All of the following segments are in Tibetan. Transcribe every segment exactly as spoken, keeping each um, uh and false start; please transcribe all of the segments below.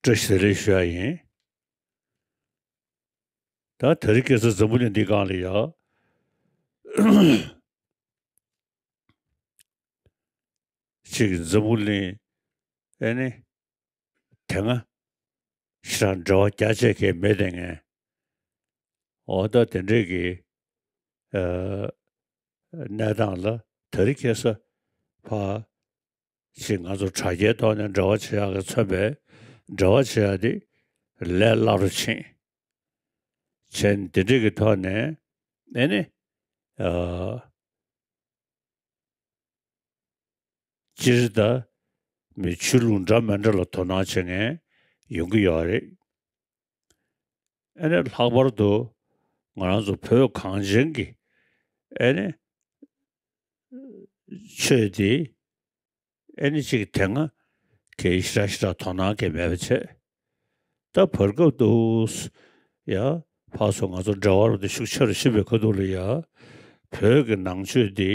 བཀྲ་ཤིས་བདེ་ལེགས་ཞུ་ཡ་ཡིན། ད་དེ་རིང་ཁ་སང་འཛམ་བུ་གླིང་འདིའི་སྒང་ལ་ཡ། ཅིག་འཛམ་བུ་གླིང་ཨེ་ནི་དེ་སྔ་ཞེ་དྲག་འབྲེལ་བ་རྒྱ་ཆེ་གི་མེད་དེ་ངས། འོ་ད་དེ་འདྲས་ཀྱི་ཨ་གནས་སྟངས་ལ་དེ་རིང་ཁ་སང་ཕ་ཅིག་ང་ཚོ་དྲ་རྒྱའི་ཐོག་ནས་འབྲེལ་བ་བྱེད་ཡག་གི་མཚོན་པའི་འབྲེལ་བ་བྱེད་ཡག་དེ་ལས་སླ་རུ་ཕྱིན། བྱས་ནས་དེ་འདྲས་ཀྱི་ཐོག་ནས་ཨེ་ནི་ཨ། སྤྱིར་ད་མི་ཆོས་ལུགས་འདྲ་མི་འདྲ་ལ་དོ་སྣང་བྱེད་མཁན་ཡོང་གི་ཡོད་རེད། ཨ་ནི་ལྷག་པར་དུ་ང་རང་ཚོ་བོད་གངས་ཅན་གྱི་ཨ་ནི་ཆོས་དེ་ཨ་ནི་ཅིག་དེ་སྔ་གི་ཞེ་དྲག་ཞེ་དྲག་དོ་སྣང་གི་མེད་པ་བྱས། ད་བར་སྐབས་དུ་ཡ་ཕར་ཚུར་ང་ཚོ་འབྲེལ་བ་རུ་དེ་ཤུགས་ཆེ་རུ་ཕྱིན་པའི་ཁ་ཐུག་ལ་ཡ་བོད་ཀྱི་ནང་ཆོས་འདི་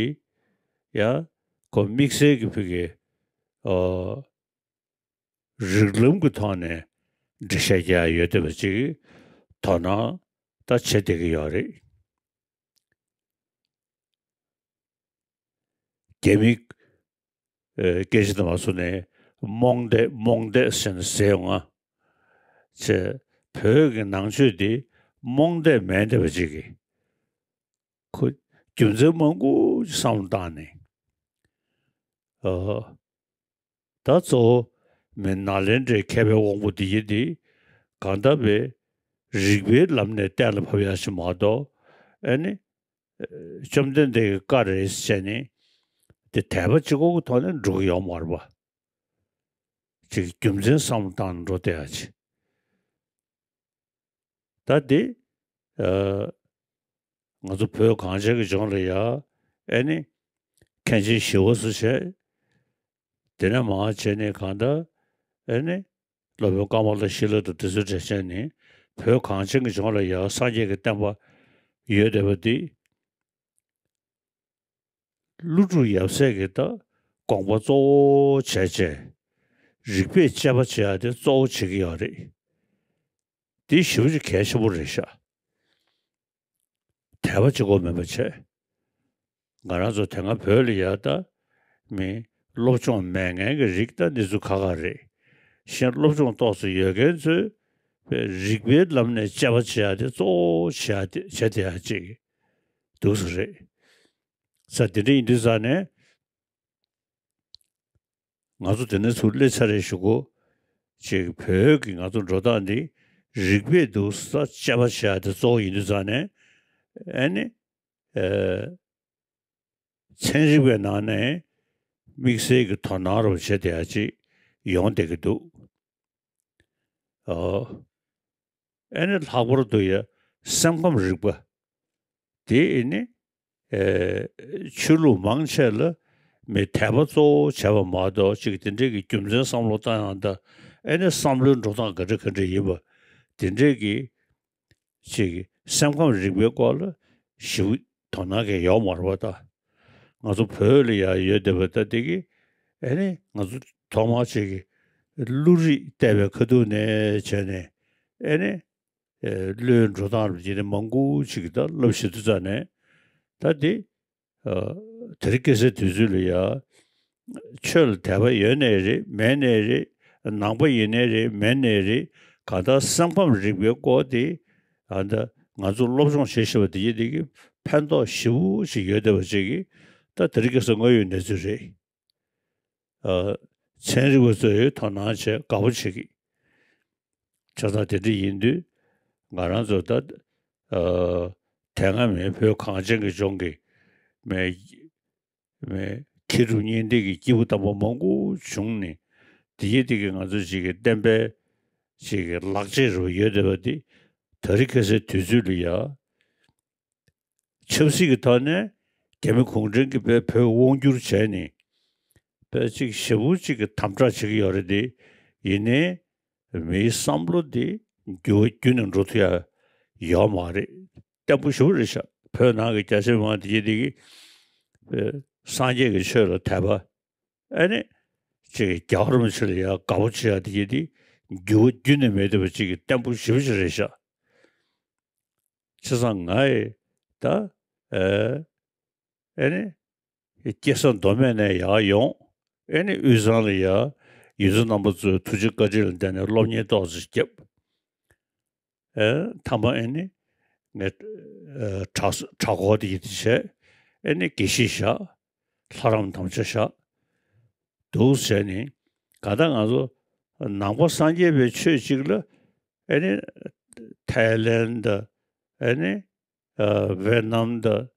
ཡ་ཁོ་དམིགས་བསལ་གྱི་ཕ་གི་ཨ་རིགས་ལམ་གྱི་ཐོག་ནས་འགྲེལ་བཤད་རྒྱག་ཡ་ཡོད་བསྡད་པ་ཅིག་དོ་སྣང་ད་བྱེད་བསྡད་ཀྱི་ཡོད་རེད། རྒྱ་མི་ཨེ་སྐད་ཆ་དེ་མ་སོང་ནས་རྨོངས་དད་རྨོངས་དད་ཟེར་ནས་ཟེར་ཡོང་ང་། བྱས་བོད་ཀྱི་ནང་ཆོས་འདི་རྨོངས་དད་མེད་བསྡད་པ་ཅིག་གིས་ཁོ་རྒྱུ་མཚན་མང་པོ་ཅིག་བསམ་བློ་བཏང་ནས་ཨ། ད་གཙོ་བོ་མི་ནཱ་ལེནྡྲའི་མཁས་པའི་དབང་པོ་འདི་ཡིན་ཏེ། གང་ལྟར་བའི་རིགས་པའི་ལམ་ནས་གཏན་ལ་ཕབ་ཡག་ཞིག་མ་གཏོགས་ཨ་ནི་བཅོམ་ལྡན་འདས་ཀྱི་བཀའ་རེད་ཟེར་ནས་དེ་དད་པ་གཅིག་པོ་གི་ཐོག་ནས་འགྲོ་གི་ཡོད་མ་རེད་པ། ཅིག་རྒྱུ་མཚན་བསམ་བློ་བཏང་ནས་འགྲོ་བསྡད་ཡག་ཅིག་ད་འདི་ཨ་ང་ཚོ་བོད་གངས་ཅན་གྱི་ལྗོངས་ལ་ཡ་ཨེ་ནི་མཁན་ཆེན་ཞི་བ་འཚོ་བྱས། དེ་ནས་མར་བྱས་ནས་གང་ལྟར་ཨེ་ནི་སློབ་དཔོན་ཀ་མ་ལ་ཤཱི་ལ་དང་དེ་ཚོའི་གྲས་བྱས་ནས་བོད་གངས་ཅན་གྱི་ལྗོངས་ལ་ཡ་སངས་རྒྱས་ཀྱི་བསྟན་པ་ཡོད་བསྡད་པ་འདི། ཀླུ་སྒྲུབ་ཡབ་སྲས་ཀྱི་ད་དགོངས་པ་གཙོ་བོ་བྱས་བྱས། རིགས་པས་དཔྱད་པ་བྱེད་ཡ་དེ་གཙོ་བོ་བྱེད་ཀྱི་ཡོད་རེད། དེ་ཞེ་པོ་ཅིག་གལ་ཆེན་པོ་རེད་ཤག་དད་པ་གཅིག་པོ་མིན་པ་བྱས། ང་རང་ཚོ་དེ་སྔ་བོད་ལ་ཡ་ད་མི་སློབ་སྦྱོང་མེད་མཁན་གྱི་རིགས་ད་འདི་ཚོ་ཁག་ཁག་རེད། གཞན་སློབ་སྦྱོང་ཏོག་ཙམ་ཡོད་མཁན་ཚོས་རིགས་པའི་ལམ་ནས་དཔྱད་པ་བྱེད་ཡ་དེ་གཙོ་བོ་བྱེད་ཡ་དེ་བྱེད་བསྡད་ཡ་ཅིག་འདུག་ས་རེད། ས་དེ་འདྲ་ཡིན་དུས་ཙང་ནས་ང་ཚོ་དེ་ནས་ཚུར་སླེབས་ཚར་རེད་ཞུ་གོ། ཅིག་བོད་ཀྱི་ང་ཚོ་འགྲོ་སྟངས་འདི་རིགས་པས་འདུག་ས་དཔྱད་པ་བྱེད་ཡ་དེ་གཙོ་བོ་ཡིན་དུས་ཙང་ནས་ཨ་ནི་ཨེ་ཚན་རིག་པའི་ནང་ནས་དམིགས་བསལ་གྱི་དོ་སྣང་རོགས་བྱེད་བསྡད་ཡ་ཅིག་ཡོང་བསྡད་ཀྱི་འདུག་ཨོ། ཨེ་ནི་ལྷག་པར་དུ་ཡ་སེམས་ཁམས་རིག་པ། དེ་ཨེ་ནི་ཨེ་ཆོས་ལུགས་མང་ཆེ་ལ་མི་དད་པ་གཙོ་བོ་བྱས་པ་མ་གཏོགས་ཅིག་དེ་འདྲའི་གི་རྒྱུ་མཚན་བསམ་བློ་བཏང་ཡང་ད་ཨེ་ནི་བསམ་བློའི་འགྲོ་སྟངས་ག་འདྲ་ག་འདྲ་ཡིན་པ་དེ་འདྲའི་གི་ཅིག་སེམས་ཁམས་རིག་པའི་སྐོར་ལ་ཞིབ་དོ་སྣང་གི་ཡོད་མ་རེད་པ། ད་ང་ཚོ་བོད་ལ་ཡ་ཡོད་བསྡད་པ་ད་དེ་གི་ཨེ་ནི་ང་ཚོ་ཐོག་མར་ཅིག་གི་བློ་རིག་བལྟས་པའི་ཁ་ཐུག་ནས་བྱས་ནས་ཨེ་ནི་ཨེ་བློའི་འགྲོ་སྟངས་རུ་བྱས་ནས་མང་པོ་ཅིག་གི་ད་བསླབ་བཞིན་དུ་ཙ་ནས་ད་དེ་ཨ་དེ་རིང་ཁ་སང་དུས་ཚོད་ལ་ཡ་ཆོས་ལ་དད་པ་ཡོད་ནའི་རེད་མེད་ནའི་རེད། ནང་པ་ཡིན་ནའི་རེད་མེད་ནའི་རེད། གང་ལྟར་སེམས་ཁམས་རིག་པའི་སྐོར་དེ་ཨ་ད་ང་ཚོ་སློབ་སྦྱོང་བྱེད་ཤེས་པ་དེ་ཡིན་དེ་གི་ཕན་ཐོགས་ཞེ་པོ་ཅིག་ཡོད་བསྡད་པ་ཅིག་གི་ད་དེ་རིང་ཁ་སང་དངོས་ཡོད་གནས་ཚུལ་རེད། ཨ་ཚན་རིག་པ་ཚོས་དོ་སྣང་བྱེད་དགའ་པོ་བྱེད་ཀྱི། ཆ་ཚང་དེ་འདྲ་ཡིན་དུས་ང་རང་ཚོ་ད་ཨ་དེ་སྔ་མེད་བོད་གངས་ཅན་གྱི་ལྗོངས་ཀྱི་མེད་མེད་མཁས་གྲུབ་གཉིས་ལྡན་གྱི་སྐྱེས་བུ་དམ་པ་མང་པོ་བྱུང་ནས་དེ་ཡི་དེ་གི་ང་ཚོ་ཅིག་གི་བསྟན་པའི་ཅིག་གི་ལག་རྗེས་རུ་ཡོད་བསྡད་པ་དེ་དེ་རིང་ཁ་སང་དུས་ཚོད་ལ་ཡ། ཆབ་སྲིད་ཀྱི་ཐོག་ནས་རྒྱ་མི་གུང་ཁྲན་གྱིས་བོད་བོད་དབང་བསྒྱུར་བྱས་ནས་བོད་ཅིག་ཞེ་པོ་ཅིག་གི་དམ་དྲག་བྱེད་ཀྱི་ཡོད་རེད་དེ། ཡིན་ནའི་མིའི་བསམ་བློ་དེ་འགྱུར་བ་བརྒྱུད་ནས་འགྲོ་ཐུབ་ཡ་ཡོད་མ་རེད། བརྟན་པོ་ཞེ་པོ་རེད་ཤག་བོད་ནང་གི་རྒྱ་ཆེ་མང་དེ་གྱད་དེ་གི་སངས་རྒྱས་ཀྱི་ཆོས་ལ་དད་པ། ཨ་ནི་ཅིག་རྒྱལ་བ་རིན་པོ་ཆེ་ལ་ཡ་དགའ་པོ་བྱེད་ཡ་དེ་གྱད་དེ་ འགྱུར་བ་རྒྱུན་ནས་མེད་བསྡད་པ་ཅིག་གི་བརྟན་པོ་ཞེ་པོ་ཅིག་རེད་ཤག་བྱས་ཙང་ང་ཡི་ད་ཨེ་ཨེ་ནི། སྐྱེས་ས་མདོ་སྨད་ནས་ཡར་ཡོང་། ཨེ་ནི་དབུས་གཙང་ལ་ཡར་ཡུལ་ཚོ་རྣམ་པ་ཚོའི་ཐུགས་རྗེ་བཀའ་དྲིན་ལ་བརྟེན་ནས་སློབ་གཉེར་ཏོག་ཙམ་བརྒྱབ། ཨེ་མཐའ་མ་ཨེ་ནི་ངས་ཨེ་གྲྭ་གྲྭ་སྐོར་དེ་ཡིན་དེ་བྱས། ཨེ་ནི་དགེ་བཤེས་བཞག་ལྷ་རམས་དམ་བཅའ་བཞག་འདུག་བྱས་ནི། ག་ད་ང་ཚོ་ནང་པ་སངས་རྒྱས་པའི་ཆོས་གཅིག་ལ་ཨེ་ནི་ཐའི་ལེན་དང་ཨེ་ནི། ཨ་ཝེ་ནམ་དང་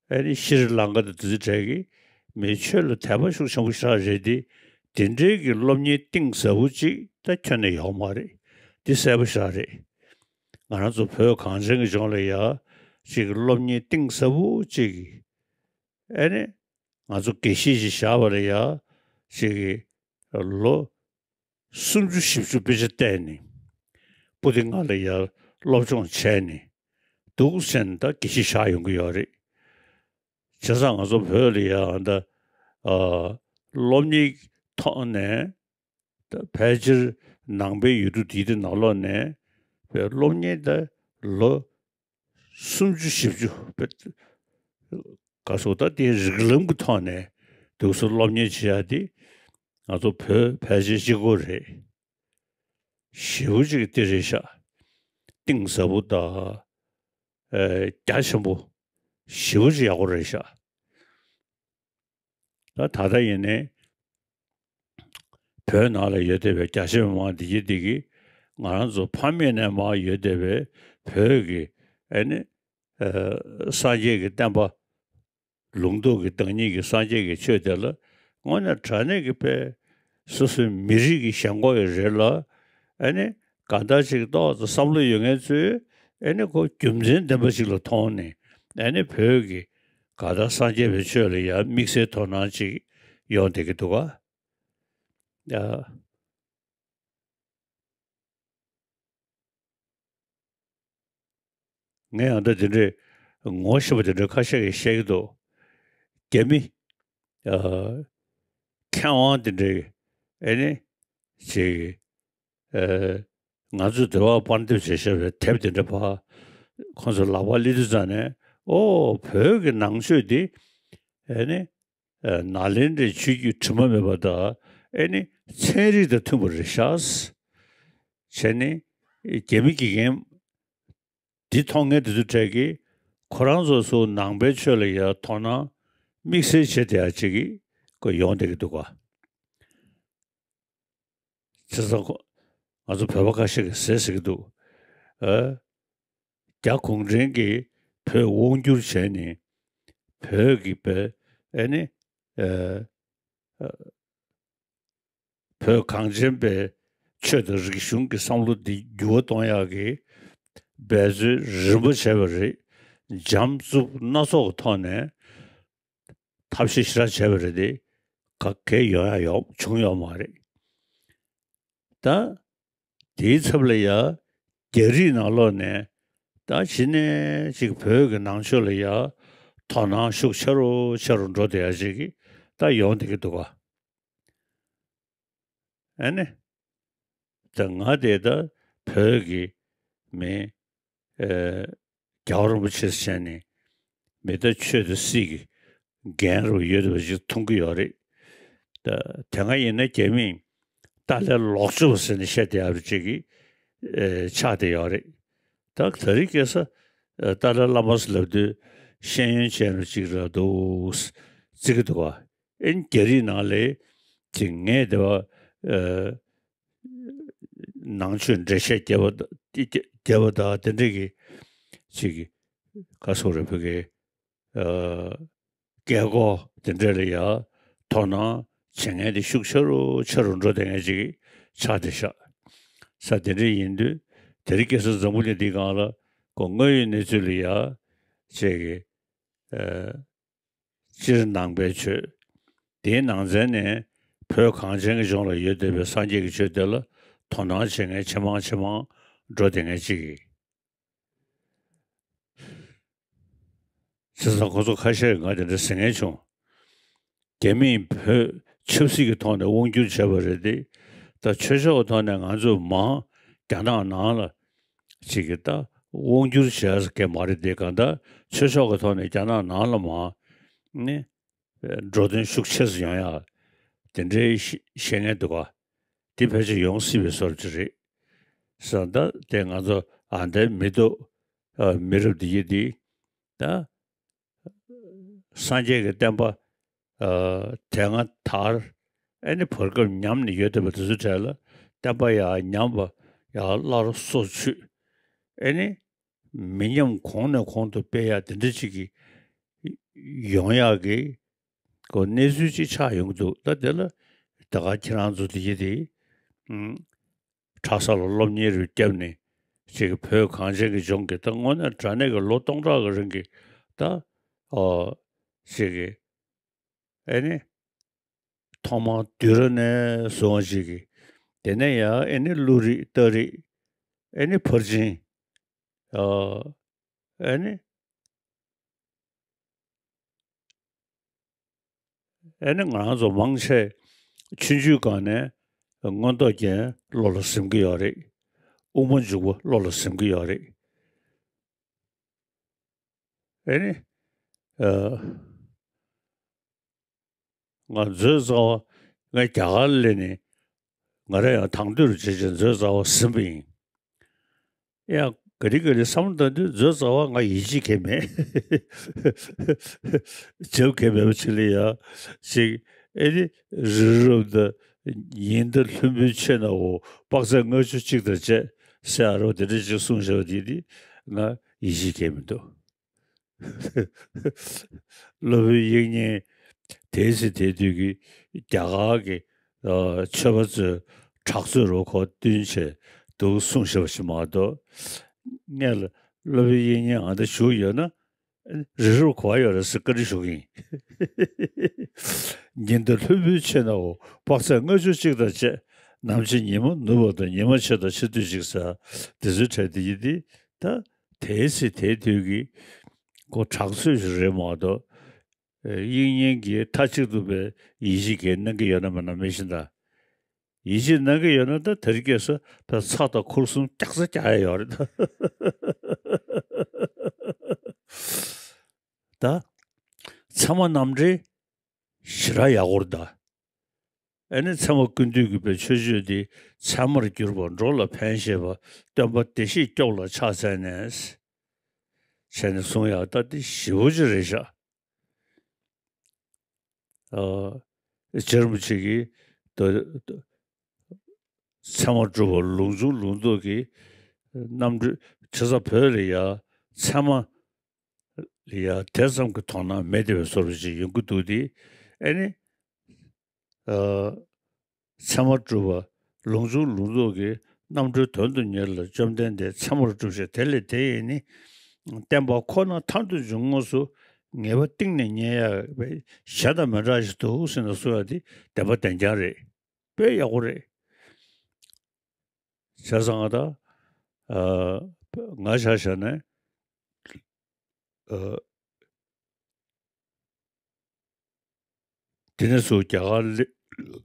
ཨ་ནི་ཤྲི་ལང་ཀ་དང་དེ་ཚོ་གྲས་ཀྱི་མི་ཆོས་ལ་དད་པ་ཤུགས་ཆེན་པོ་ཞེ་དྲག་རེད་དེ། དེ་འདྲའི་གི་སློབ་གཉེར་གཏིང་ཟབ་པོ་ཅིག་ད་ཁྱོན་ནས་ཡོག་མ་རེད། འདི་གསལ་པོ་ཞེ་དྲག་རེད། ང་རང་ཚོ་བོད་གངས་ཅན་གྱི་ལྗོངས་ལ་ཡ་ཅིག་སློབ་གཉེར་གཏིང་ཟབ་པོ་ཅིག་གི་ཨ་ནི་ང་ཚོ་དགེ་བཤེས་ཅིག་བཞག་པ་ལ་ཡ་ཅིག་གི་ལོ་སུམ་ཅུ་བཞི་བཅུ་དཔེ་ཆ་བལྟས་ནས་པོ་ཏི་ལྔ་ལ་ཡར་སློབ་སྦྱོང་བྱས་ནས་འདུག་ཟེར་ནས་ད་དགེ་བཤེས་བཞག་ཡོང་གི་ཡོད་རེད། བྱས་ཙང་ང་ཚོ་བོད་ལ་ཡང་ད་ཨ་སློབ་གཉེར་ཐོག་ནས་ད་ཕལ་ཆེར་ནང་པའི་ཡུལ་གྲུ་དེའི་དེ་ནང་ལོགས་ནས་བོད་སློབ་གཉེར་ད་ལོ་སུམ་ཅུ་བཞི་བཅུ་བོད་ག་སོགས་ད་དེའི་རིགས་ལམ་གྱི་ཐོག་ནས་འདུག་སེ་སློབ་གཉེར་བྱེད་ཡ་དེ་ང་ཚོ་བོད་ཕལ་ཆེར་གཅིག་པོ་རེད། ཞེ་པོ་ཅིག་དེ་རེད་ཤག་གཏིང་ཟབ་པོ་དང་ཨེ་རྒྱ་ཆེན་པོ་ཞེ་པོ་ཅིག་ཡག་པོ་རེད་ཤག་ད་ད་ལྟ་ཡིན་ནའི་བོད་ནང་ལ་ཡོད་བསྡད་པའི་རྒྱ་ཆེ་མི་མང་འདི་གི་འདི་གི་ང་རང་ཚོ་ཕ་མེས་ནས་མར་ཡོད་བསྡད་པའི་བོད་ཀྱི་ཨེ་ནི་ཨེ་སངས་རྒྱས་ཀྱི་བསྟན་པ། ལུང་རྟོགས་ཀྱི་བདག་ཉིད་ཀྱི་སངས་རྒྱས་ཀྱི་ཆོས་དེ་ལ་དངོས་གནས་དྲང་གནས་ཀྱི་དཔེ་སོ་སོའི་མི་རིགས་ཀྱི་ཞེན་ཁོག་ཡང་རེད་ལ། ཨ་ནི་གང་ལྟར་ཅིག་ཏོག་ཙམ་བསམ་བློ་ཡོད་མཁན་ཚོས་ཨ་ནི་ཁོ་རྒྱུ་མཚན་ལྡན་པ་ཅིག་ལ་མཐོང་ནས་ཨ་ནི་བོད་ཀྱི་གང་ལྟར་སངས་རྒྱས་པའི་ཆོས་ལ་ཡང་དམིགས་བསལ་དོ་སྣང་ཅིག་ཡོང་བསྡད་ཀྱི་འདུག་ག་ཡ། ངས་ཡང་ད་དེ་འདྲའི་ངོ་ཤེས་པ་དེ་འདྲ་ཁ་ཤས་ཀྱིས་བཤད་ཀྱི་འདུག་རྒྱ་མི་ཨ་མཁས་དབང་དེ་འདྲའི་ཨེ་ནི་ཅིག་ཨ་ང་ཚོས་འདི་བར་པར་འདེབས་བྱས་བཞག་པའི་དེབ་དེ་འདྲ་ཕར་ཁོང་ཚོ་ལག་པར་སླེབས་དུས་ཙང་ནས་ཨོ་བོད་ཀྱི་ནང་ཆོས་འདི་ཨེ་ནི། ཨ་ནཱ་ལེནྡྲའི་ཆོས་བརྒྱུད་དྲི་མ་མེད་པ་དང་ཨེ་ནི་ཚན་རིག་དང་མཐུན་པ་རེད་ཤག་བྱས་ནས་རྒྱ་མི་དགེ་རྒན་འདི་མཐོང་མཁན་དེ་ཚོ་གྲས་ཀྱིས་ཁོ་རང་ཚོ་ཚོ་ནང་པའི་ཆོས་ལ་ཡ་དོ་སྣང་དམིགས་བསལ་བྱེད་བསྡད་ཡ་ཅིག་གི་ཁོ་ཡོང་བསྡད་ཀྱི་འདུག་ག་བྱས་ཙང་ཁོ་ང་ཚོ་བོད་པ་ཁ་ཤས་ཀྱིས་ཟེར་ཟེར་གྱི་འདུག་ཨ། རྒྱ་གུང་ཁྲན་གྱིས་བོད་དབང་བསྒྱུར་བྱས་ནས་བོད་ཀྱི་བོད་ཨེ་ནི་ཨ་ཨ་བོད་གངས་ཅན་པའི་ཆོས་དང་རིག་གཞུང་གི་བསམ་བློ་འདི་འགྱུར་བ་གཏོང་ཡག་གི་འབད་རྩོལ་རིམ་པ་བྱས་པ་རེད། འཇམ་རྩུབ་སྣ་ཚོགས་ཀྱི་ཐོག་ནས་ཐབས་ཤེས་ཞེ་དྲག་བྱས་པ་རེད་དེ། ག་གེ་ཡོང་ཡ་ཡོང་བྱུང་ཡོད་མ་རེད། ད་དེའི་ཚབ་ལ་ཡ་རྒྱ་རིགས་ནང་ལོགས་ནས་ད་གཞི་ནས་ཅིག་བོད་ཀྱི་ནང་ཆོས་ལ་ཡ་དོ་སྣང་ཤུགས་ཆེ་རུ་ཆེ་རུ་འགྲོ་བསྡད་ཡ་ཅིག་གི་ད་ཡོང་བསྡད་ཀྱི་འདུག་ག་ཨ་ནི། ད་ང་དེ་ད་བོད་ཀྱི་མི་ཨེ་རྒྱལ་བ་རིན་པོ་ཆེ་ཟེར་ནས་མི་ད་ཆོས་དང་སྲིད་ཀྱི་འགན་རུ་ཡོད་པ་ཞིག་མཐོང་གི་ཡོད་རེད། ད་དེ་སྔ་ཡིན་ན་རྒྱ་མིས་ཏཱ་ལའི་ལོག་སྤྱོད་པ་ཟེར་ནས་བཤད་བསྡད་ཡག་ཅིག་གི་ཨེ་ཆགས་བསྡད་ཡོད་རེད། ད་དེ་རིང་ཁ་སང་ཨེ་ཏཱ་ལའི་བླ་མ་ཟེར་ལབ་དུས་ཤེས་ཡོན་ཅན་རུ་ཅིག་ར་འདུག་བརྩི་གི་འདུག་ག་ཨེ་རྒྱ་རིགས་ནང་ལས་ཅིག་ངས་དེ་བ་ཨེ་ནང་ཆོས་འགྲེལ་བཤད་རྒྱབ་པ་ད་རྒྱབ་པ་ད་དེ་འདྲས་ཀྱི་ཅིག་ག་སོགས་རེ་བོད་ཀྱི་ཨ་སྐད་སྐོར་དེ་འདྲས་ལ་ཡ་དོ་སྣང་བྱེད་མཁན་དེ་ཤུགས་ཆེ་རུ་ཆེ་རུ་འགྲོ་བསྡད་མཁན་ཅིག་ཆགས་བསྡད་ཤག་ས་དེ་འདྲས་ཡིན་དུས་དེ་རིང་ཁ་སང་འཛམ་བུ་གླིང་འདིའི་སྒང་ལ་ཁོ་དངོས་ཡོད་གནས་ཚུལ་ལ་ཡ་ཅིག་གི་ཨ་སྤྱིར་ནང་པའི་ཆོས། དེའི་ནང་ཚན་ནས་བོད་གངས་ཅན་གྱི་ལྗོངས་ལ་ཡོད་བསྡད་པའི་སངས་རྒྱས་ཀྱི་ཆོས་དེ་ལ་དོ་སྣང་བྱེད་མཁན་ཇེ་མང་ཇེ་མང་འགྲོ་བསྡད་མཁན་ཅིག་ཡིན། བྱས་ཙང་ཁོ་ཚོ་ཁ་ཤས་ང་དེ་འདྲ་ཟེར་མཁན་བྱུང་། རྒྱ་མིས་བོད་ཆབ་སྲིད་ཀྱི་ཐོག་ནས་དབང་བསྒྱུར་བྱས་པ་རེད་དེ། ད་ཆོས་ཕྱོགས་ཀྱི་ཐོག་ནས་ང་ཚོས་མང་རྒྱ་ནག་ནང་ལ་ཅིག་གི་ད་དབང་བསྒྱུར་བྱས་ཀྱི་མ་རེད་དེ། གང་ལྟར་ཆོས་ཕྱོགས་ཀྱི་ཐོག་ནས་རྒྱ་ནག་ནང་ལ་མང་ནི་འགྲོ་དོན་ཤུགས་ཆེ་ཙམ་ཡོང་ཡག་དེ་འདྲའི་ཤེས་ཤེས་མཁན་འདུག་ག་དེ་ཕལ་ཆེར་ཡོང་སྲིད་པའི་བཟོ་འདྲ་ཅིག་རེད་བསམ། ད་དེ་ང་ཚོ་ཨ་འདའི་མི་ཐོག་ཨ་མི་རབས་འདི་ཡི་འདི་ད་སངས་རྒྱས་ཀྱི་བསྟན་པ་ཨ་དེ་སྔ་དར། ཨེ་ནི་བར་སྐབས་ཉམས་ནས་ཡོད་བསྡད་པ་དེ་ཚོའི་གྲས་ལ་བསྟན་པ་ཡར་ཉམས་པ་ཡར་སླར་གསོ་བཅུག་ཨེ་ནི་མི་ཉམས་གོང་ནས་གོང་དུ་སྤེལ་ཡག་དེ་འདྲ་ཅིག་གི་ཡོང་ཡག་གི་ཁོ་གནས་ཚུལ་ཅིག་ཆགས་ཡོང་གི་འདུག་ད་དེ་ལ་ད་ག་ཁྱེད་རང་ཚོ་དེ་ཡི་དེ་ཨུམ་གྲྭ་ས་ལ་སློབ་གཉེར་རུ་བརྒྱབ་ནས་ཅིག་བོད་གངས་ཅན་གྱི་ལྗོངས་ཀྱི་ད་དངོས་གནས་དྲང་གནས་ཀྱི་ལོ་སྟོང་ཕྲག་གི་རིང་གི་ད་ཨོ་ཅིག་གི་ཨེ་ནི་ཐོག་མར་དུས་རབས་ནས་བཟུང་བ་ཅིག་གི་དེ་ནས་ཡང་ཨེ་ནི་ཀླུ་རིགས་སྟག་རིགས་ཨེ་ནི་ཕར་ཕྱིན་ཨ་ཨེ་ནི་ཨེ་ནི་ང་རང་ཚོ་མང་ཆེ་ཆུང་ཆུང་སྒང་ནས་མངོན་རྟོགས་རྒྱན་བློ་ལ་ཟིན་གྱི་ཡོད་རེད། དབུ་མ་འཇུག་པ་བློ་ལ་ཟིན་གྱི་ཡོད་རེད། ཨེ་ནི་ཨ་ང་མཛོད་རྩ་བ་ང་རྒྱ་གར་སླེབས་ནས་ང་རང་ཡང་དང་དུས་རུ་བྱེད་ཅིང་མཛོད་རྩ་བ་ཟིན་པ་ཡིན། ཡང་ག་རེ་ག་རེ་བསམ་བློ་བཏང་དུས་མཛོད་རྩ་བ་ང་ཡིད་ཆེས་གང་མེད། བྱེད་གང་མེད་པ་ཅིག་ལ་ཡ་ཅིག་ཨེ་ནི་རི་རབ་ཏུ་ཉི་ཟླ་ལྷུན་པོའི་ཕྱེད་ན་འོ་དཔག་ཚད་ལྔ་བཅུ་གཅིག་དང་བཅས་ཟེར་ཨ་རོ་དེ་འདྲ་ཅིག་གསུངས་བཞག་པ་དེ་དེ་ང་ཡིད་ཆེས་གང་མི་འདུག་སློབ་དཔོན་དབྱིག་གཉེན་དེའི་ཚེ་དེའི་དུས་ཀྱི་རྒྱ་གར་གྱི་ཨ་ཆོས་པ་ཚོས་དྲག་རྩོད་རུ་ཁོ་བསྟུན་བྱས་འདུག་གསུངས་བཞག་པ་ཞིག་མ་གཏོགས། སྔོན་ལ་སློབ་དཔོན་དབྱིག་གཉེན་ཨ་འདྲ་བཞུགས་ཡོད་ན་རི་རབ་གོ་བ་ཡོད་རེད་ཟེར་བཀའ་འདྲི་ཞུ་གི་ཡིན། ཉི་ཟླ་ལྷུན་པོའི་ཕྱེད་ན་འོ་དཔག་ཚད་ལྔ་བཅུ་གཅིག་དང་བཅས། ནམ་ཕྱེད་ཉི་མ་ནུབ་པ་དང་ཉི་མ་ཕྱེད་དང་ཕྱེད་དུས་གཅིག་ཟེར་དེ་ཚོའི་གྲས་དེ་ཡིན་ཏེ། ད་དེའི་ཚེ་དེའི་དུས་ཀྱི་ཁོ་དྲག་རྩོད་ཞིག་རེད་མ་གཏོགས། ཨེ་དབྱིག་གཉེན་གྱིས་མཐའ་གཅིག་ཏུ་པའི་ཡིད་ཆེས་ཀྱིས་གནང་གི་ཡོད་ན་མེད་ན་མི་ཤེས་ད། ཡིད་ཆེས་གནང་གི་ཡོད་ན་ད་དེ་རིང་ཁ་སང་ད་ཚྭ་དང་ཁུར་གསུམ་རྒྱག་ས་རྒྱག་ཡ་ཡོད་རེད་ད། ད་ཚད་མ་རྣམ་འགྲེལ་ཞེ་དྲག་ཡག་པོ་རེད་ད། ཨེ་ནི་ཚད་མ་ཀུན་བཏུས་ཀྱི་པའི་མཆོད་བརྗོད་འདི་ཚད་མར་གྱུར་པ་འགྲོ་ལ་ཕན་བཞེད་པ་སྟོན་པ་བདེ་གཤེགས་སྐྱོབ་ལ་ཕྱག་འཚལ་ནས། བྱས་ནས་གསུང་ཡག་ད་འདི་ཞེ་པོ་ཅིག་རེད་ཤག་ཨ་རྗེ་རིན་པོ་ཆེ་གིས་ད་ཚད་མ་སྒྲུབ་པ་ལུང་འབྱུང་ལུང་རྟོགས་ཀྱི་རྣམ་འགྲེལ་བྱེད་ས་བོད་ལ་ཡ་ཚད་མ་ལ་ཡ་དེ་ཙམ་གྱི་དོ་སྣང་མེད་བསྡད་པའི་བཟོ་འདྲ་ཅིག་ཡོང་གི་འདུག་སྟེ། ཨེ་ནི་ཨ་ཚད་མ་སྒྲུབ་པ་ལུང་འབྱུང་ལུང་རྟོགས་ཀྱི་རྣམ་གྲོལ་དོན་དུ་གཉེར་ལ་བཅོམ་ལྡན་འདས་ཚད་མར་གྲུབ་ཞེས་དེ་ལས་དེ་ཡིས་ནི། བསྟན་པ་ཁོ་ན་མཐར་ཐུག་འབྱུང་ངོ་སོ་ངེས་པ་གཏིང་ནས་རྙེད་ཡག་པའི་གཞན་དང་མི་འདྲ་ཞིག་འདུག་ཟེར་ནས་གསུང་ཡག་དེ་བདེན་པ་བདེན་རྐྱང་རེད། དཔེ་ཡག་པོ་རེད། བྱས་ཙང་ད་ཨ་ང་ཆ་བཞག་ན་ཨ། དེ་ནས་ཚུར་རྒྱ་གར་སླེབས།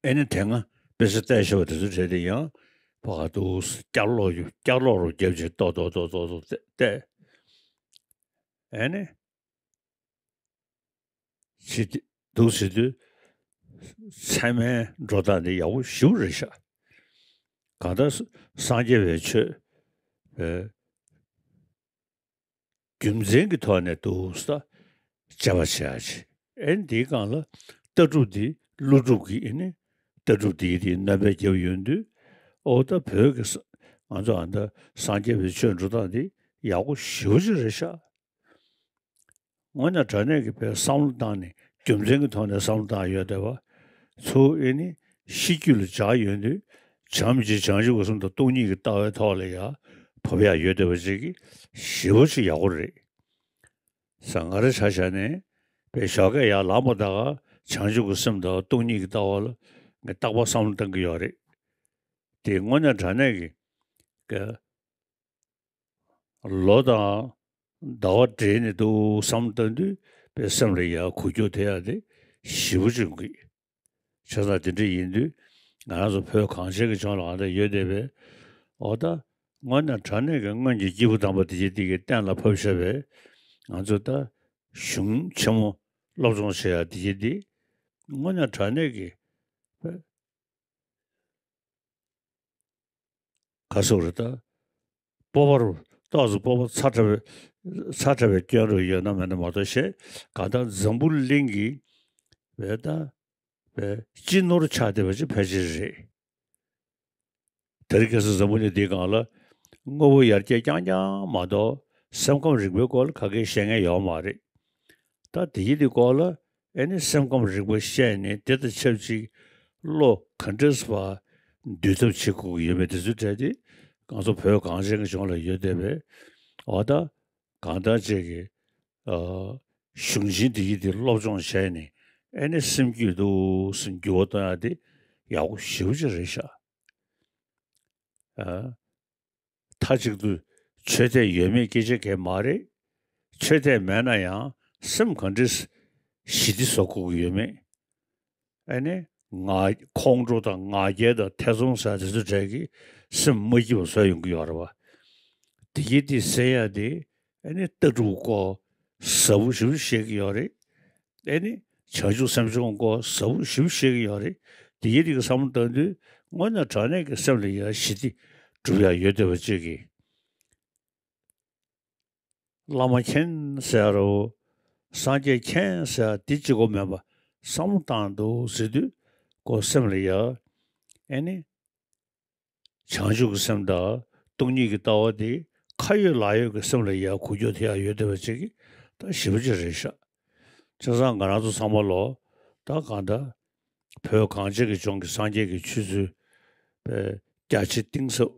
ཨེ་ནི་དེ་སྔ་དཔེ་ཆ་བལྟས་བཞག་པ་དེ་ཚོ་བྲིས་ཏེ་ཡང་ཕ་ག་འདུག་བསྐྱར་ཀློག་ཡོད་བསྐྱར་ཀློག་རུ་བརྒྱབ་བྱས་ཏོག་ཏོག་ཏོག་ཏོག་ཏོག་བལྟས། ཨེ་ནི་བྱེད་འདུག་ཟེར་དུས་ཚད་མའི་འགྲོ་སྟངས་འདི་ཡག་པོ་ཞེ་པོ་རེད་ཤག་གང་ལྟར་སངས་རྒྱས་པའི་ཆོས་པའི་རྒྱུ་མཚན་གྱི་ཐོག་ནས་འདུག་ས་དཔྱད་པ་བྱེད་ཡ་ཆེ། ཨེ་འདིའི་སྒང་ལ་ལྟ་གྲུབ་འདི་ཀླུ་སྒྲུབ་ཀྱི་ཨེ་ནི་ལྟ་གྲུབ་འདིའི་དེའི་རྣམ་པས་རྒྱབ་ཡོང་དུས། ཨོ་ད་བོད་ཀྱི་ས་ང་ཚོ་ཨ་ད་སངས་རྒྱས་པའི་ཆོས་འགྲོ་སྟངས་འདི་ཡག་པོ་ཞེ་པོ་ཅིག་རེད་ཤག་དངོས་གནས་དྲང་གནས་ཀྱི་བའི་བསམ་བློ་བཏང་ནས་རྒྱུ་མཚན་གྱི་ཐོག་ནས་བསམ་བློ་བཏང་ཡོད་བསྡད་པ། ཚུར་ཨེ་ནི་ཤེས་རྒྱུད་ལ་འཇགས་ཡོད་དུས། བྱམས་བརྩེ་བྱང་ཆུབ་ཀྱི་སེམས་དང་སྟོང་ཉིད་ཀྱི་ལྟ་བའི་ཐོག་ལ་ཡ་བབས་ཡག་ཡོད་བསྡད་པ་ཅིག་གི་ཞེ་པོ་ཅིག་ཡག་པོ་རེད། ས་ང་རང་ཆ་བཞག་ནས་པའི་ཞོགས་ཀས་ཡར་ལངས་པ་ད་ག་བྱང་ཆུབ་ཀྱི་སེམས་དང་སྟོང་ཉིད་ཀྱི་ལྟ་བ་ལ་ངས་རྟག་པར་བསམ་བློ་བཏང་གི་ཡོད་རེད། དེ་དངོས་གནས་དྲང་གནས་ཀྱི་ཀ་ལོ་དང་ཟླ་བ་སྦྲེལ་ནས་འདུག་བསམ་བཏང་དུས་པའི་སེམས་ལ་ཡ་འགུལ་སྐྱོད་དེ་ཡ་དེ་ཞེ་པོ་ཅིག་ཡོང་གི། བྱས་ཙང་དེ་འདྲ་ཡིན་དུས་ ང་རང་ཚོ་བོད་གངས་ཅན་གྱི་ལྗོངས་ལ་གང་འདྲ་ཡོད་བསྡད་པས། འོ་ད་དངོས་གནས་དྲང་གནས་ཀྱི་སྔོན་གྱི་སྐྱེས་བུ་དམ་པ་དེ་ཅིག་དེ་གི་གཏན་ལ་ཕབ་བཞག་པས། ང་ཚོ་ད་གཞུང་ཆེན་མོ་སློབ་སྦྱོང་བྱེད་ཡ་དེ་ཅིག་དེ་དངོས་གནས་དྲང་གནས་ཀྱི་ག་སོག་རེད་ད། སྤོབས་པ་རུ་ཏོག་ཙམ་སྤོབས་པ་ཚ་དྲགས་པའི་ཚ་དྲགས་པའི་སྐྱོན་རུ་ཡོད་ན་མེད་ན་མ་གཏོགས་བཤད་གང་ལྟར་འཛམ་བུ་གླིང་གི་བས་ད་བས་སྤྱི་ནོར་ཆགས་བསྡད་པ་ཅིག་ཕལ་ཆེར་རེད། དེ་རིང་ཁ་སང་འཛམ་བུ་གླིང་འདིའི་སྒང་ལ་དངོས་པོ་ཡར་རྒྱས་རྐྱང་རྐྱང་མ་གཏོགས་སེམས་ཁམས་རིག་པའི་སྐོར་ལ་ག་གེ་བཤད་མཁན་ཡོད་མ་རེད། ད་དེ་ཡི་དེ་སྐོར་ལ་ཨེ་ནི་སེམས་ཁམས་རིག་པ་བཤད་ནས་དེ་དང་ཆབས་ཅིག་བློ་ག་འདྲས་པ་འདུལ་ཐབས་བྱེད་དགོས་ཀྱི་ཡོད་མེད་དེ་ཚོའི་གྲས་དེ་ང་ཚོ་བོད་གངས་ཅན་གྱི་ལྗོངས་ལ་ཡོད་བསྡད་པས། འོ་ད་གང་ལྟར་ཅིག་གི་ཨ་གཞུང་ཆེན་དེ་ཡི་དེ་སློབ་སྦྱོང་བྱས་ནས་ཨེ་ནི་སེམས་རྒྱུད་དུ་སེམས་འགྱུར་བ་གཏོང་ཡ་དེ་ཡག་པོ་ཞེ་པོ་ཅིག་རེད་ཤག་ཨ། མཐའ་གཅིག་ཏུ་ཆོས་དད་ཡོད་མེད་སྐད་ཆ་གང་མ་རེད། ཆོས་དད་མེད་ན་ཡང་སེམས་ག་འདྲས་ཞི་བདེ་བཟོ་དགོས་ཀྱི་ཡོད་མེད། ཨ་ནི་ང་ཁོང་ཁྲོ་དང་ང་རྒྱལ་དང་ཐེ་ཚོམ་ཟེར་དེ་ཚོ་གྲས་ཀྱིས་སེམས་མ་སྐྱིད་པ་བཟོ་ཡོང་གི་ཡོད་རེད་བ། དེ་གི་དེ་ཟེར་ཡ་དེ་ཨ་ནི་ལྟ་གྲུབ་སྐོར་ཟབ་པོ་ཞེ་པོ་བཤད་ཀྱི་ཡོད་རེད། ཨེ་ནི་བྱང་ཆུབ་སེམས་མཆོག་སྐོར་ཟབ་པོ་ཞེ་པོ་བཤད་ཀྱི་ཡོད་རེད། དེ་ཡི་རིགས་བསམ་བློ་བཏང་དུས་དངོས་གནས་དྲང་གནས་ཀྱི་སེམས་ལ་ཡ་ཞི་བདེ་སྒྲུབ་ཡ་ཡོད་བསྡད་པ་ཅིག་གིས། བླ་མ་མཁྱེན་ཟེར་རོ། སངས་རྒྱས་མཁྱེན་ཟེར་འདི་གཅིག་པོ་མེད་པ་བསམ་བློ་བཏང་འདུག་ཟེར་དུས་ཁོ་སེམས་ལ་ཡ་ཨེ་ནི། བྱང་ཆུབ་ཀྱི་སེམས་དང་སྟོང་ཉིད་ཀྱི་ལྟ་བ་དེ་ཁ་ཡོད་ལག་ཡོད་ཀྱི་སེམས་ལ་ཡར་འགུལ་སྐྱོད་ཐེབས་ཡག་ཡོད་བསྡད་པ་ཅིག་གིས་ད་ཞེ་པོ་ཅིག་རེད་ཤག་བྱས་ཙང་ང་རང་ཚོ་ཚང་མ་ལོ་ད་གང་ལྟར་བོད་གངས་ཅན་གྱི་ལྗོངས་ཀྱི་སངས་རྒྱས་ཀྱི་ཆོས་ཚུལ་པའི་རྒྱ་ཆེ་གཏིང་ཟབ་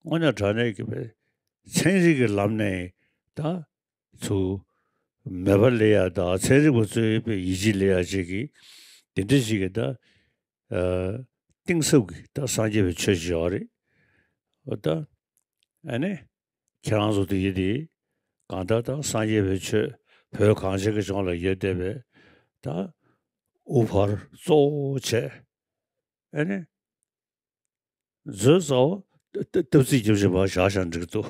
དངོས་གནས་དྲང་གནས་ཀྱི་པའི་ཚན་རིག་གི་ལམ་ནས་ད་ཚུར་མེད་པ་ལས་ཡག་དང་ཚན་རིག་པ་ཚོའི་པའི་ཡིད་ཆེས་ལས་ཡག་ཅིག་གིས་དེ་འདྲ་ཞིག་གིས་ད། ཨ། གཏིང་ཟབ་ཀྱི་ད་སངས་རྒྱས་པའི་ཆོས་ཅིག་ཡོད་རེད། འོ་ད། ཨ་ནི། ཁྱེད་རང་ཚོ་དེ་ཡི་དེ། གང་ལྟར་ད་སངས་རྒྱས་པའི་ཆོས་བོད་གངས་ཅན་གྱི་ལྗོངས་ལ་ཡོད་བསྡད་པས། ད། དབུ་ཕར་གཙོ་བོ་བྱས། ཨ་ནི། མཛོད་གཙོ་བོ་ད་ད་སྟབས་ཚིག་རྒྱབ་བཞིན་པ་བཞག་བཞག་འགྲིག་འདུག་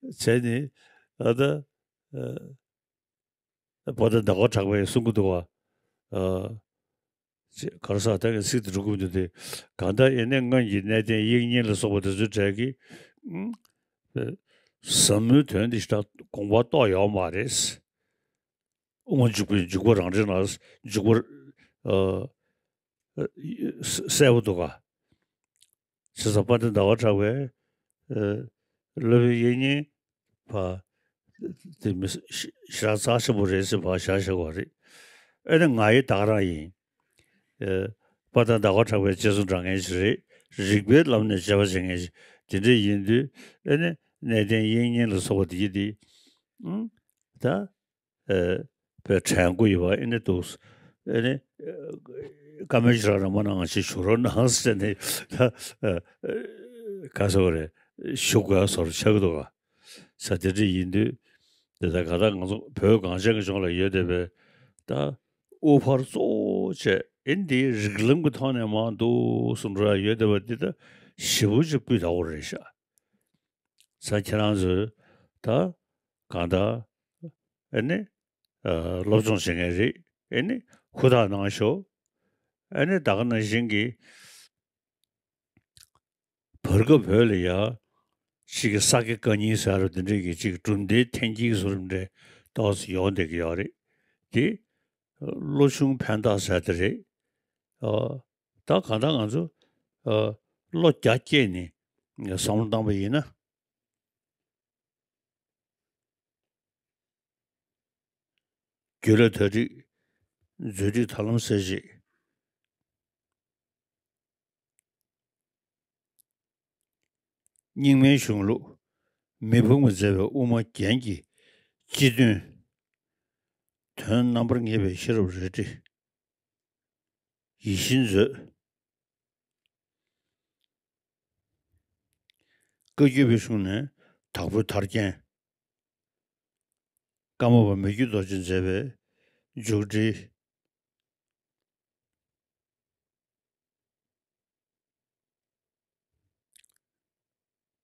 བྱས་ནས། ཨ་ད། ཨ། པོ་ཏཱ་ཟླ་བ་གྲགས་པས་གསུང་གི་འདུག་བ། ཨ། ཅེས་ག་རེ་ཟེར་ད་གིན་ཚིག་དེ་འགྲོ་གི་མི་འདུག་སྟེ། གང་ལྟར་ཡེ་ནས་སྔོན་གྱི་གནས་བརྟན་དབྱིག་གཉེན་ལ་སོགས་པ་དེ་ཚོའི་གྲས་ཀྱིས། ཨུམ། ཟབ་མོའི་དོན་དེ་ཞེ་དྲག་དགོངས་པ་རྟོགས་ཡོད་མ་རེད། དབུ་མ་འཇུག་པའི་འཇུག་པ་རང་འགྲེལ་ན་འཇུག་པ། ཨ། གསལ་པོ་འདུག་ག་བྱས་ཙང་དཔལ་ལྡན་ཟླ་བ་གྲགས་པས། ཨ། སློབ་དཔོན་དབྱིག་གཉེན་པ། དེ་མི་ཞེ་དྲག་རྩ་ཆེན་པོ་རེད་ཟེར་ཕར་བཞག་བཞག་པ་རེད། ཨེ་ནི་ང་ཡི་ད་ག་རང་ཡིན། ཨ། དཔལ་ལྡན་ཟླ་བ་གྲགས་པའི་རྗེས་སུ་འབྲང་མཁན་ཞིག་རེད། རིགས་པའི་ལམ་ནས་དཔྱད་པ་བྱེད་མཁན་ཞིག་དེ་འདྲ་ཡིན་དུས་ཨེ་ནི་གནས་བརྟན་དབྱིག་གཉེན་ལ་སོགས་པ་དེ་གྱིས་དེ། ཨང་། ད། ཨེ། པའི་དྲན་དགོས་ཡོད་པ་ཨེ་ནི་འདུག་ཨེ་ནི། ཨེ། བཀའ་མོལ་ཞིག་རང་རང་མ་གནང་ཞིག་ཞུ་རོགས་གནང་ཟེར་ནས་ད། ཨེ། ག་ཟེར་བ་རེད། ཞུ་དགོས་བཟོ་འདྲ་ཆགས་ཀྱི་འདུག་ག་ས་དེ་འདྲ་ཡིན་དུས། དེ་ད་ག་ད་ང་ཚོ་བོད་གངས་ཅན་གྱི་ལྗོངས་ལ་ཡོད་བསྡད་པའི་ད་དབུ་ཕར་གཙོ་བོ་བྱས་ཨེ་འདི་རིགས་ལམ་གྱི་ཐོག་ནས་མར་འདུག་སེ་འགྲོ་ཡ་ཡོད་བསྡད་པ་འདི་ད་ཞེ་པོ་ཅིག་སྤུས་དག་པོ་རེད་ཤག་ས་ཁྱེད་རང་ཚོས་ད་གང་ལྟར་ཨེ་ནི་ཨ་སློབ་སྦྱོང་བྱེད་མཁན་རེད། ཨེ་ནི་ཧུར་ཐག་གནང་ཤོག་ཨེ་ནི་ད་ག་ནང་བཞིན་གྱི་བར་སྐབས་བོད་ལ་ཡ་ཅིག་གི་ས་དགེ་བཀའ་རྙིང་ཟེར་བ་འདི་འདྲས་ཀྱི་ཅིག་གྲུབ་མཐའི་འཐེན་འཁྱེར་བཟོ་འདྲ་ཏོག་ཙམ་ཡོང་བསྡད་ཀྱི་ཡོད་རེད་དེ། བློ་ཆུང་ཕན་བཏགས་ཟེར་དེ་རེད། ཨ། ད་གང་ལྟར་ང་ཚོ། ཨ། བློ་རྒྱ་བསྐྱེད་ནས་བསམ་བློ་བཏང་པ་ཡིན་ན། རྒྱུད་ལ་དག་སྒྲིབ། རྫུས་སྒྲིབ་ཐར་ལམ་གསལ་བྱེད། རྙིང་མའི་གཞུང་ལུགས་མི་ཕམ་གྱིས་མཛད་པའི་དབུ་མ་རྒྱན་གྱི་སྤྱི་དོན། དོན་རྣམ་པར་ངེས་པའི་ཤེས་རབ་རལ་གྲི་ཡིད་བཞིན་མཛོད། བཀའ་བརྒྱུད་པའི་གཞུང་ནས་དྭགས་པོའི་ཐར་རྒྱན། ཀརྨ་པ་མི་བསྐྱོད་རྡོ་རྗེས་མཛད་པའི་མཇུག་སྒྲིལ།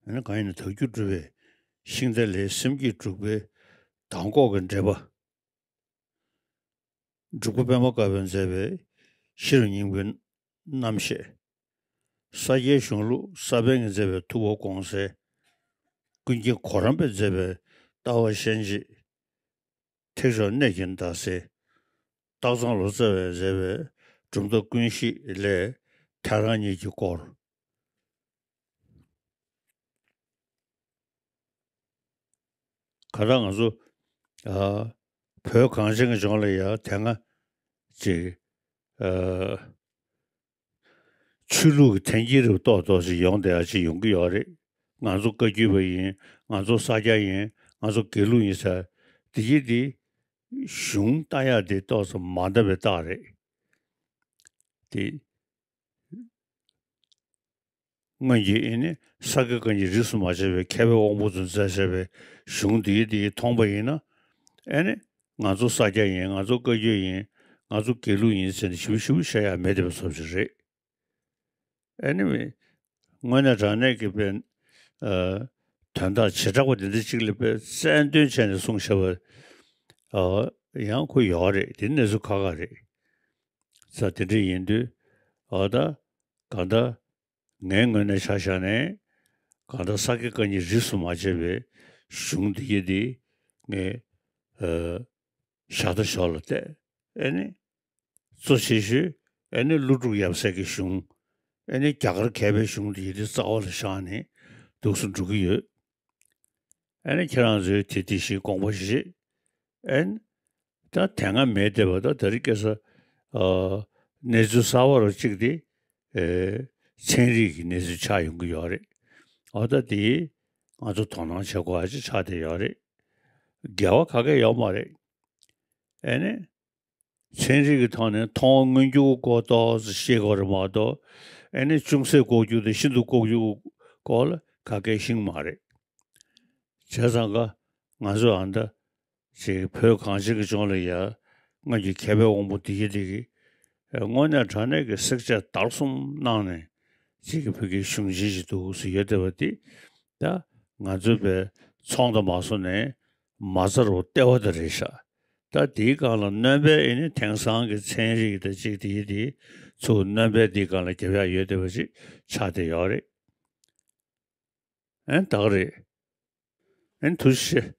ཨ་ནི་གང་ཡིན་ན་དལ་འབྱོར་སྒྲུབ་པའི་ཤིང་རྟ་ལས་སེམས་བསྐྱེད་དྲུག་པའི་མདང་དགོང་གི་འགྲེལ་པ། འབྲུག་པ་པདྨ་དཀར་པོས་མཛད་པའི་ཤེས་རབ་སྙིང་པོའི་རྣམ་བཤད། ས་སྐྱའི་གཞུང་ལུགས་ས་པཎ་གྱིས་མཛད་པའི་ཐུབ་པ་དགོངས་གསལ། ཀུན་མཁྱེན་གོ་རམས་པས་མཛད་པའི་ལྟ་བ་ཤན་འབྱེད། ཐེག་མཆོག་གནད་ཀྱི་ཟླ་ཟེར། སྟག་ཚང་ལོ་ཙཱ་བས་མཛད་པའི་གྲུབ་མཐའ་ཀུན་ཤེས་ལས་ཐལ་རང་གཉིས་ཀྱི་སྐོར། ག་ད་ང་ཚོ་ཨ་བོད་གངས་ཅན་གྱི་ལྗོངས་ལ་ཡ་དེ་སྔ་ཅིག་ཨ་ཆོས་ལུགས་ཀྱི་འཐེན་འཁྱེར་རེ་ཏོག་ཏོག་ཅིག་ཡོང་བསྡད་ཡ་ཅིག་ཡོང་གི་ཡོད་རེད། ང་ཚོ་བཀའ་བརྒྱུད་པ་ཡིན། ང་ཚོ་ས་སྐྱ་ཡིན། ང་ཚོ་དགེ་ལུགས་ཡིན་ཟེར། དེ་གྱིས་དེ་གཞུང་ལྟ་ཡག་དེ་ཏོག་ཙམ་མ་འདྲ་བའི་རྟགས་རེད། དེ་སྔོན་གྱི་ཨེ་ནི་ས་དགེ་བཀའ་རྙིང་རིས་སུ་མ་ཆད་པའི་མཁས་པའི་དབང་པོ་ཚོས་མཛད་བྱས་པའི་གཞུང་འདི་འདི་མཐོང་པ་ཡིན་ན། ཨེ་ནི་ང་ཚོ་ས་སྐྱ་ཡིན། ང་ཚོ་བཀའ་བརྒྱུད་ཡིན། ང་ཚོ་དགེ་ལུགས་ཡིན་ཟེར་ནས་ཞིབ་ཞིབ་བཤད་ཡ་མེད་བསྡད་པ་བཟོ་ཞིག་རེད། ཨེ་ནི་མི་དངོས་གནས་དྲང་གནས་ཀྱི་དཔེ་ཨ་དོན་དག་བྱེ་བྲག་པ་འདི་འདྲ་གཅིག་ལ་དཔེ་གསལ་འདོན་བྱས་ནས་གསུངས་བཞག་པ་ཨ་ཡང་ཁོ་ཡོད་རེད། དེ་གནས་ཚུལ་ཁག་ཁག་རེད། ས་དེ་འདྲ་ཡིན་དུས་ཨ་ད་གང་ལྟར་ངའི་ངོས་ནས་ཆ་བཞག་ནས་གང་ལྟར་ས་དགེ་བཀའ་རྙིང་རིས་སུ་མ་ཆད་པའི་གཞུང་འདི་གྱད་འདི་ངས་ཨ་ཞག་ད་ཞོར་ལ་བལྟས། ཨེ་ནི་གཙོ་ཆེ་ཤོས་ཨེ་ནི་ཀླུ་སྒྲུབ་ཡབ་སྲས་ཀྱི་གཞུང་། ཨེ་ནི་རྒྱ་གར་མཁས་པའི་གཞུང་འདི་གྱད་འདི་རྩ་བ་ལ་བཞག་ནས་འདུག་སེ་འགྲོ་གི་ཡོད། ཨེ་ནི་ཁྱེད་རང་ཚོས་དེ་དེ་བཞིན་དགོངས་པ་བཞེས། ཨེ་ནི་ད་དེ་སྔ་མེད་བསྡད་པ་ད་ད་རེས་ཁ་སང་ཨ་གནས་ཚུལ་གསར་པ་རུ་གཅིག་དེ་ཨེ་ཚན་རིག་གི་གནས་ཚུལ་ཆགས་ཡོང་གི་ཡོད་རེད། འོ་ད་དེ་ང་ཚོ་དོ་སྣང་བྱེད་དགོས་ཡ་ཅིག་ཆགས་བསྡད་ཡོད་རེད། འགལ་བ་ག་གེ་ཡོད་མ་རེད། ཨེ་ནི་ཚན་རིག་གི་ཐོག་ནས་མཐོང་བ་མངོན་གྱུར་སྐོར་ཏོག་ཙམ་ཤེས་དགོས་རེད་མ་གཏོགས། ཨེ་ནི་ཅུང་ཟད་ལྐོག་གྱུར་དང་ཤིན་ཏུ་ལྐོག་གྱུར་སྐོར་ལ་ག་གེ་ཤེས་མ་རེད། བྱས་ཙང་ཀ་ང་ཚོ་ཨ་ད་ཅིག་བོད་གངས་ཅན་གྱི་ལྗོངས་ལ་ཡ་སྔོན་གྱི་མཁས་པའི་དབང་པོ་འདི་གྱད་འདི་གྱད་དངོས་གནས་དྲང་གནས་ཀྱི་བསྲེག་བཅད་བརྡར་གསུམ་གནང་ནས་ཅིག་གི་བོད་ཀྱི་གཞུང་ཆེན་ཞིག་འདུག་སེ་ཡོད་བསྡད་པ་འདི་ད་ང་ཚོའི་བའི་ཚོང་དང་མ་སོ་ནས་མ་རྩ་རུ་ལྟེ་བ་དེ་རེད་ཤག་ད་དེའི་སྒང་ལ་སྣོན་པའི་ཨེ་ནི་དེང་སང་གི་ཚན་རིག་དང་ཅིག་དེ་དེ་ཚུར་སྣོན་པའི་དེའི་སྒང་ལ་རྒྱབ་ཡག་ཡོད་བསྡད་པ་ཅིག་ཆགས་བསྡད་ཡོད་རེད། ཨེ་ད་ག་རེད། ཨེ་ཐུགས་རྗེ་ཆེ།